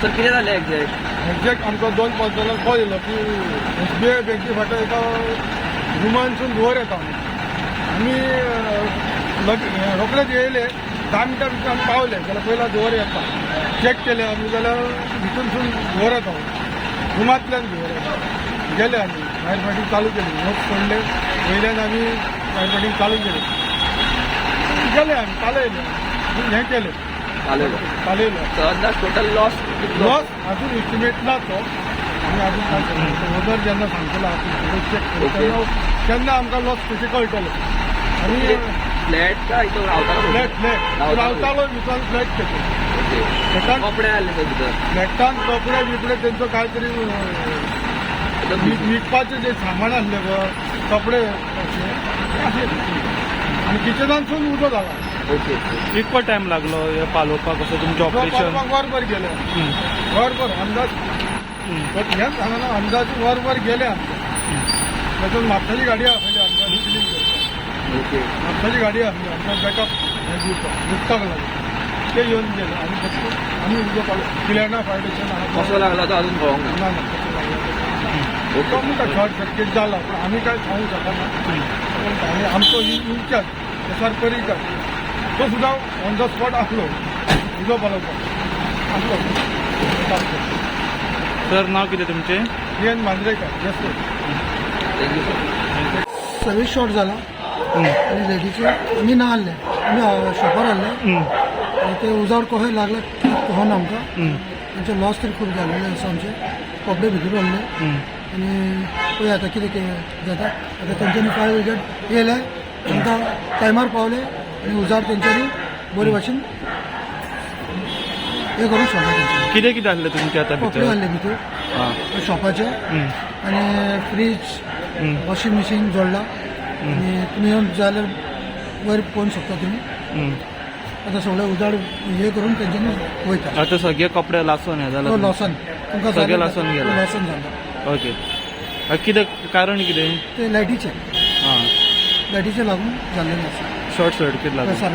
Sir, कितें जालें exact? Exact आमकां 2:05 कॉल येयलो की एसबीआय बँके फाटल्या एका रुमानसून धुंवर येता म्हणून. आमी रोखडेच येयले. 10 मिनटां भितर आमी पावले जाल्यार पयला धुंवर येता. चॅक केलें आमी जाल्यार भितूनसून धुंवर येता, रुमांतल्यान धुंवर येता. गेले आमी, फायर फायटींग चालू केली. लोक सोडले, वयल्यान आमी फायर फायटींग चालू केली. गेले आमी, पालयले, हें केलें. चालयलो. पालयलो. सो अंदाज टोटल लॉस कितलो? लॉस अजून एस्टिमेट ना तो. आमी अजून काय ओनर जेन्ना सांगतलो आपूण चेक करून तेन्ना तेन्ना आमकां लॉस कशें कळटलो. आनी फ्लॅट काय तो रावतालो? फ्लॅट, फ्लॅट रावतालो भितर, फ्लॅट तेचो. फ्लॅटान. कपडे आसले थंय भितर? फ्लॅटान कपडे बिपडे तेंचो काय तरी विकपाचें जे सामान आसलें पळय, कपडे अशे ते आसले भितून. आनी किचनानसून उजो जाला. कितको टायम लागलो हे पालोवपाक असो तुमचें ऑपरेशन? वरभर गेले, वरभर अंदाज. बट हेच सांगना, अंदाज वरभर गेले आमचे. तातूंत म्हापशाची गाडी आसली आमकां क्लीन करपाक. म्हापशाची गाडी आसली आमकां बॅकअप हें दिवपाक उदकाक लागून. ते येवन गेले आनी फक्त आमी उजो पालो. पिलेर्ना फायर स्टेशन आहा. कसो लागला तो अजून कळोंक ना? ना ना, कसो लागला तो. तो म्हणटा शॉर्ट सर्कीट जाला, पूण आमी काय सांगू शकना. पण आनी आमचो इन्चार्ज एस आर पर्रीकर तो सुद्दां ऑन the spot आसलो, उजो पालोवपाक आसलो. सर, नाव कितें तुमचें? P N Mandrekar, yes sir. Thank you sir. Service short जाला आनी लेडीचे आमी ना आहले, आमी शॉपार आहले आनी ते उजाड कशें लागले कळना आमकां. आमचे लॉस तरी खूब जालेले आसा. आमचे कपडे भितर आहले आनी पळय आतां कितें कितें जाता. आतां तेंच्यांनी फायर ब्रिगेड येयले, आमकां टायमार पावले आनी उजाड तेंच्यांनी बरे भाशेन हे करून सोडले तेंच्यांनी. कितें कितें आसलें तुमचें आतां कपडे भितर? आहले भितर शॉपाचे आनी फ्रीज, वॉशिंग मशीन जोडला आनी तुमी येवन जाल्यार वयर पळोवंक शकता तुमी. आतां सगळे उजाड हे करून तेंच्यांनी वयता. आतां सगळे कपडे लासून हे तो जाला? लॉसान तुमकां. सगळे लासून गेला. लॉसान जाला. ओके, कितें कारण कितें? ते लायटीचे. आं. लायटीचे लागून जाल्लेले आसा. शॉर्ट सर्किट लागून. सार.